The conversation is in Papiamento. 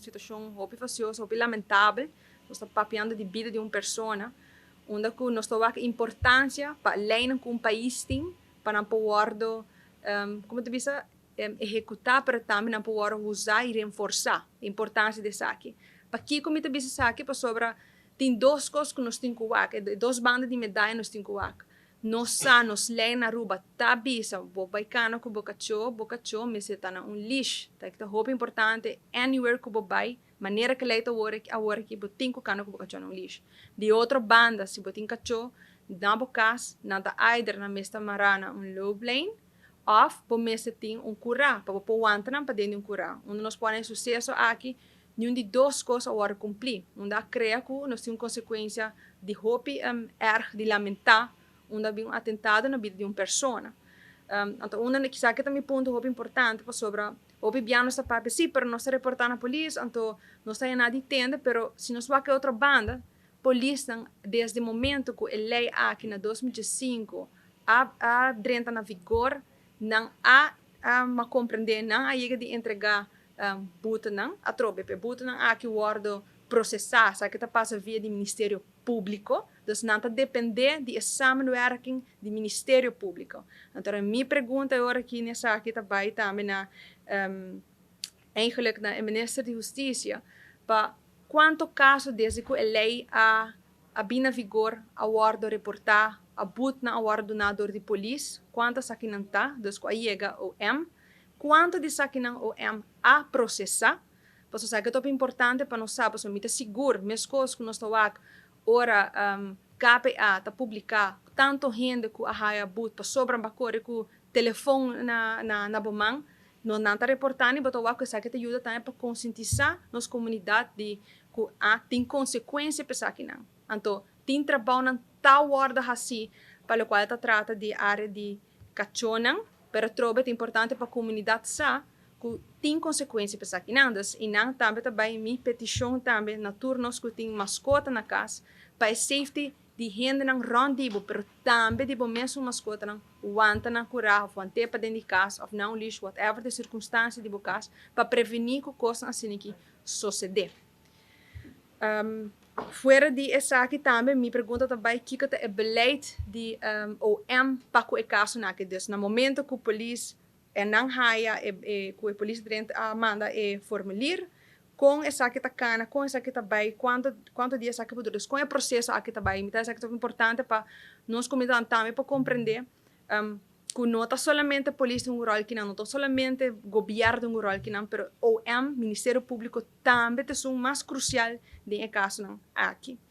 Situacion hopi fastioso, hopi lamentabel. Nos ta papiando di bida di un persona, unda cu nos ta wak importancia pa leynan cu un pais tin, pa nan por wordo, con ta bisa, ehecuta, pero tambe nan por wordo usa y reforsa importancia di esaki. Pakico mi ta bisa esaki? Pasobra tin dos cos cu nos tin cu wak, dos banda di medaya nos tin cu wak. Nos sa, nos ley na Aruba ta bisa, bo bay cana cu bo cacho mester ta na un leash. Ta cu hopi importante, anywhere cu bo bay, manera cu ley ta awor cu bo tin cu cana cu bo cacho na un leash. Di otro banda, si bo tin cacho na bo cas, nan ta either nan mester mara na un looplijn, of bo mester tin un cura, pa bo por wanta nan paden di un cura. Unda nos por suceso aki, ningun di dos cos a wordo cumpli. Unda a crea cu nos tin un consecuencia di hopi erg, di lamenta, unda a bin un atentado na bida di un persona. Anto, unda kisas cu tambe punto hopi importante pasobra hopi biaha nos ta papia si, pero nos ta reporta na polis, anto nos ta na di tende, pero si nos wak otro banda, polis desde momento cu e ley aki na 2005 a drenta na vigor, nan a ma comprende, nan a yega di entrega boete nan, atrobe, pe boete nan aki wordo procesa, sa cu ta pasa via di Ministerio Publico, dus nan ta depende di samenwerking di Ministerio Publico. Anto, mi pregunta awor aki n'esaki tambe tambe na eigenlijk na minister di Husticia, pa cuanto caso desde cu e ley a bin na vigor a wordo reporta, a boete nan a wordo duna door di polis, cuanto esaki nan ta, dus cu a yega OM, cuanto di esaki nan OM a procesa? Pasobra sa cu ta importante pa nos sabi, mi ta sigur, mescos cu nos ta wak, ora KPA ta publica tanto hende cu a haya boete pasobra nan a core cu telefon na bo man, no nan ta reportando, pero wak esaki ta yuda tambe pa concientisa nos comunidad di cu a tin consecuencia pa esaki nan. Anto, tin trabou nan ta wordo haci pa locual ta trata di area di cachonan, pero trobe ta importante pa comunidad sa cu tin consecuencia pa esaki nan. Dus, y nan tambe tambe mi peticion tambe na tur nos cu tin mascota na cas, pa safety di hende nan rond di bo, pero tambe di bo mes mascota nan, wanta nan cura, of want'e paden di cas, of na un leash, whatever de circunstancia di bo cas, pa preveni cu cos asina aki sucede. Fuera di esaki tambe, mi pregunta tambe kico ta e beleid di OM pa cu e caso nan aki. Dus na momento cu polis e nan haya e cu e polis a manda e formulier, con esaki ta cana, con esaki ta bay, cuanto dia esaki por dura, con e proceso aki ta bay. Anto, esaki ta importante pa nos comunidad tambe pa comprende cu no ta solamente polis un rol cu no ta solamente gobierno un rol cu pero OM, Ministerio Publico, tambe ta un mas crucial den e caso nan aki.